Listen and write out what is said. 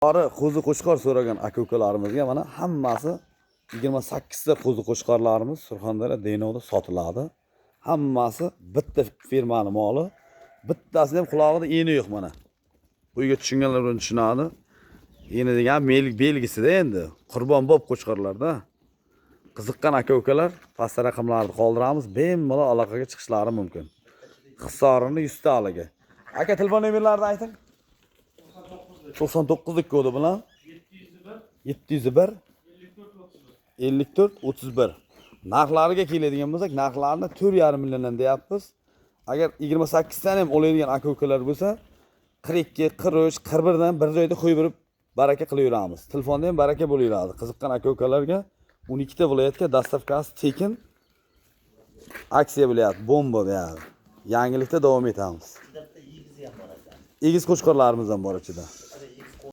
Qori qo'zi qo'chqor so'ragan aka ukalarimizga mana hammasi 28 ta qo'zi qo'chqorlarimiz Surxondaryo, Denovda sotiladi. Hammasi bitta firmani moli. Bittasini ham qulog'ida eni yo'q mana. Uyga tushunganlar buni tushunadi. Eni degan belgisida endi qurbonbob qo'chqorlarda. Qiziqqan aka ukalar pastda raqamlarni qoldiramiz, bemalol aloqaga chiqishlari mumkin. Hisorini 100 taligi. Aka, telefon nomerlarini ayting. 99 kodi bilan 701 54 31. Narxlariga keladigan bo'lsak, narxlarni 4,5 milliondan deyapmiz. Agar 28 tani ham oladigan aka ukalar bo'lsa, 42, 43, 41 dan bir joyda qo'yib berib baraka qilaveramiz. Telefonda ham baraka bo'laveradi. Qiziqqan aka ukalarga 12 ta viloyatga доставка si tekin, aksiya bo'lyapti, bomba buyog'i. Yangilikda davom etamiz. Bitta egizi ham bor ekan. Egiz qo'chqorlarimiz ham bor ichida.